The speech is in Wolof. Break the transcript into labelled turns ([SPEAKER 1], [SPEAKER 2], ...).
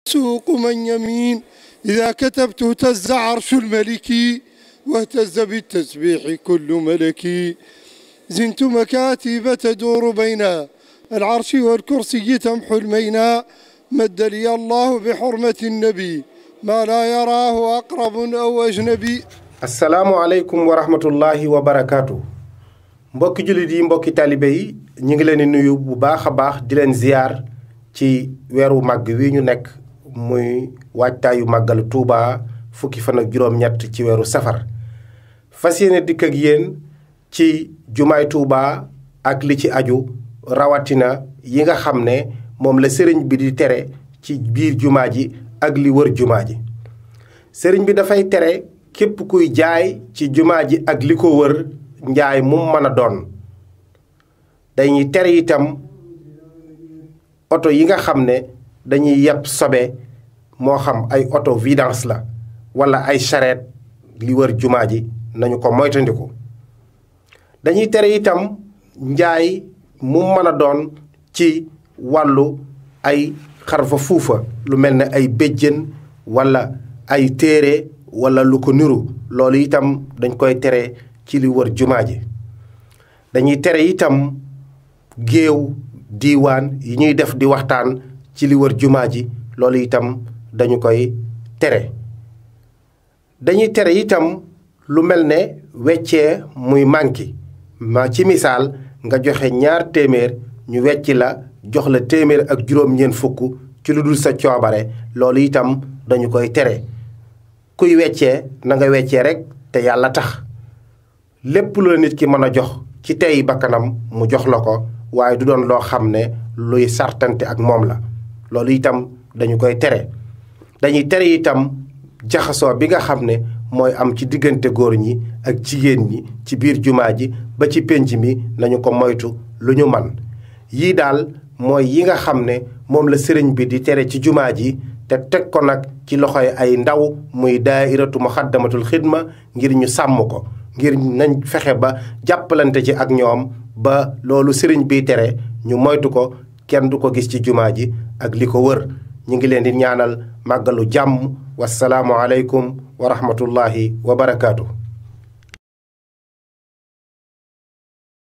[SPEAKER 1] سوق من يمين إذا كتبت اهتز عرش الملك واهتز بالتسبيح كل ملك زنت مكاتب تدور بين العرش والكرسي تمحو المينا مد لي الله بحرمة النبي ما لا يراه أقرب أو أجنبي.
[SPEAKER 2] assalaamu aleykum wa rahmatullahi wa barakaatu. mbokki jullit yi mbokki taalibe yi ñu ngi leen di nuyu bu baax a baax di leen ziyaar ci weeru màgg wi ñu nekk muy waajtaayu màggal Tuuba fukki fan ak juróom-ñett ci weeru safar fas yéene dikk ak yéen ci jumaay Tuuba ak li ci aju rawatina yi nga xam ne moom la sëriñ bi di tere ci biir jumaa ji ak li wër jumaa ji. sëriñ bi dafay tere képp kuy jaay ci jumaa ji ak li ko wër njaay mu mën a doon. dañuy tere itam oto yi nga xam ne dañuy yeb sobe moo xam ay oto vidange la walla ay charrette li wër jumaa ji nañu ko moytandiku. dañuy tere itam njaay mu mën a doon ci wàllu ay xarfa fuufa lu mel ne ay béjjën walla ay téere walla lu ko niru loolu itam dañ koy tere ci li wër jumaa ji. dañuy tere itam géew diiwaan yi ñuy def di waxtaan ci li wër jumaa ji loolu itam dañu koy tere. dañuy tere itam lu mel ne weccee muy manki ma ci misaal nga joxe 2 téeméer ñu wecci la jox la 1juróom-ñeent ci lu dul sa coobare loolu itam dañu koy tere. kuy weccee na nga weccee rek te yàlla tax lépp lu la nit ki mën a jox ci tey bakkanam mu jox la ko waaye du doon loo xam ne luy sartante ak moom la loolu itam dañu koy tere. dañuy tere itam jaxasoo bi nga xam ne mooy am ci diggante góor ñi ak jigéen ñi ci biir jumaa ji ba ci pénc mi nañu ko moytu lu ñu man yii daal mooy yi nga xam ne moom la sëriñ bi di tere ci jumaa ji te teg ko nag ci loxoy ay ndaw muy daairatu muxaddamatul xidma ngir ñu sàmm ko ngir nañ fexe ba jàppalante ci ak ñoom ba loolu sëriñ bi tere ñu moytu ko kenn du ko gis ci jumaa ji ak li ko wër. ñu ngi leen di ñaanal màggalu jàmm wasalaamu aleykum wa rahmatullahi wa barakaatu.